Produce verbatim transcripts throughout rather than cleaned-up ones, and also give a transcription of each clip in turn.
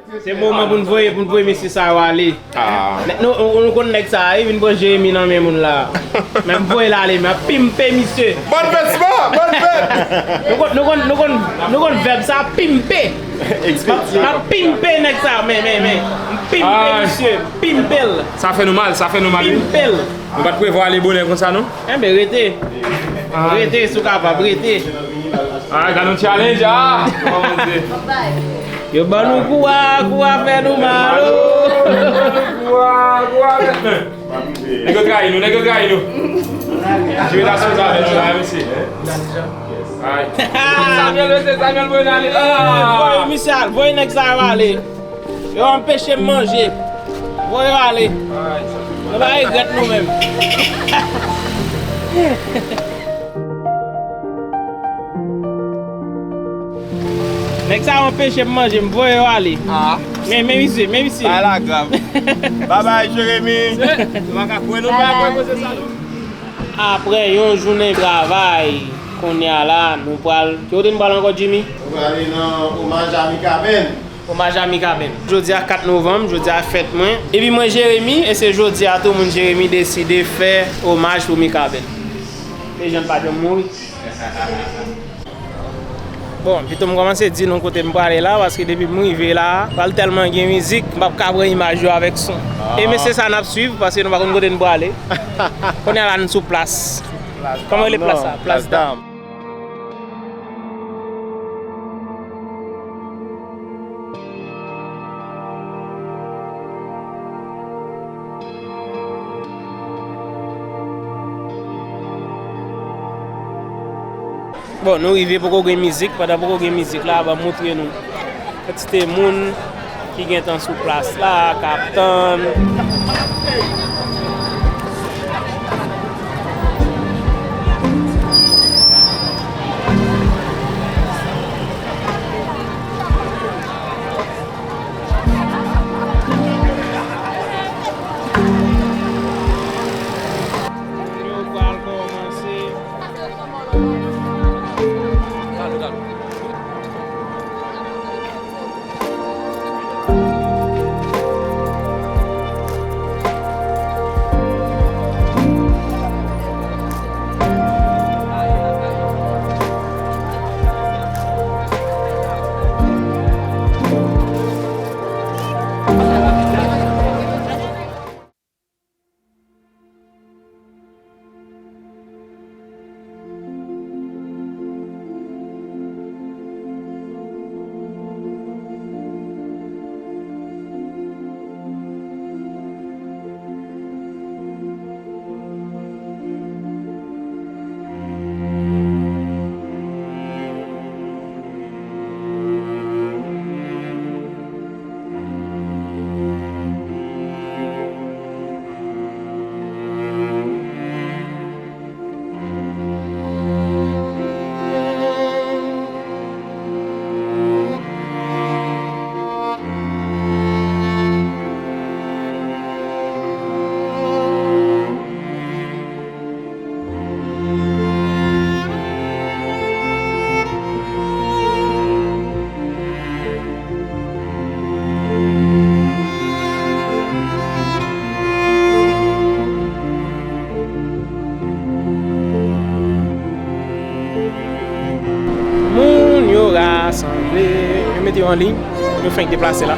Se moman pou n voye, pou n voye mesye sa yo ale. Ah. Nè-, nou, nou, nou konn nèg sa a, li vin pran Jeremi nan men moun la. Men m voye l ale, men ap pimpe misye. Bonne fête, Spa! Bonne fête! Nou konn, nou konn, nou konn, nou konn vèb sa, pimpe. M ap, m ap pimpe nèg sa, men, men, men. M pimpe misye, m pimpe l. Sa fè nou mal, sa fè nou mal, wi. Pimpe l. Nou pa t prevwa ale bonè konsa, non? Enben, rete. Ah. Rete, si w kapab, rete. Ah, gade yon challenge, ah! Yo ban nou kou a, kou a fè nou mal, o. Kou a, kou a fè. Nèg yo trayi nou, nèg yo trayi nou. Jimmy ta sou zafè nou la, mesye. Ay. Samuel, mesye, Samuel, voye n ale. Ah, voye misye al, voye nèg sa yo ale. Yo anpeche m manje. Voye yo ale. Nou pa regrèt nou menm. Nèg sa yo anpeche m manje, m voye yo ale. Ah. Men, men misye, men misye. Bagay la grav. Babay, Jeremi. Nou pa ka kwè, nou pa ka kwè, se sa, non. Apre yon jounen travay, kounye a la, nou pral, ki kote nou pral ankò, Jimmy? Nou prale nan omaj a Mikaben. Omaj a Mikaben. Jodi a kat novanm, jodi a fèt mwen. Epi mwen Jeremi, e se jodi a tou moun Jeremi deside fè omaj pou Mikaben. E jan pa janm mouri. Bon, pito m kòmanse di nou kote m prale la, paske depi m rive la, pral tèlman gen mizik, m p ap ka pran imaj yo avèk son. E mesye sa n ap swiv, paske nou pa konn kote n prale. Kounye a la, n sou plas. Kòman rele plas sa? Plas Dam. Bon, nou rive, poko gen mizik. Pandan poko gen mizik la, ban m montre nou kantite moun ki gentan sou plas la, k ap tann. Yo pral kòmanse. Moun yo rasanble, yo mete yo an liy, yo fenk deplase la.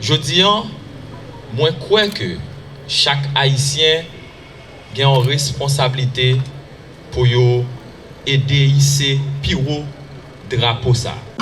Jodi a, mwen kwè ke chak Ayisyen gen yon responsablite pou yo ede ise pi wo drapo sa a.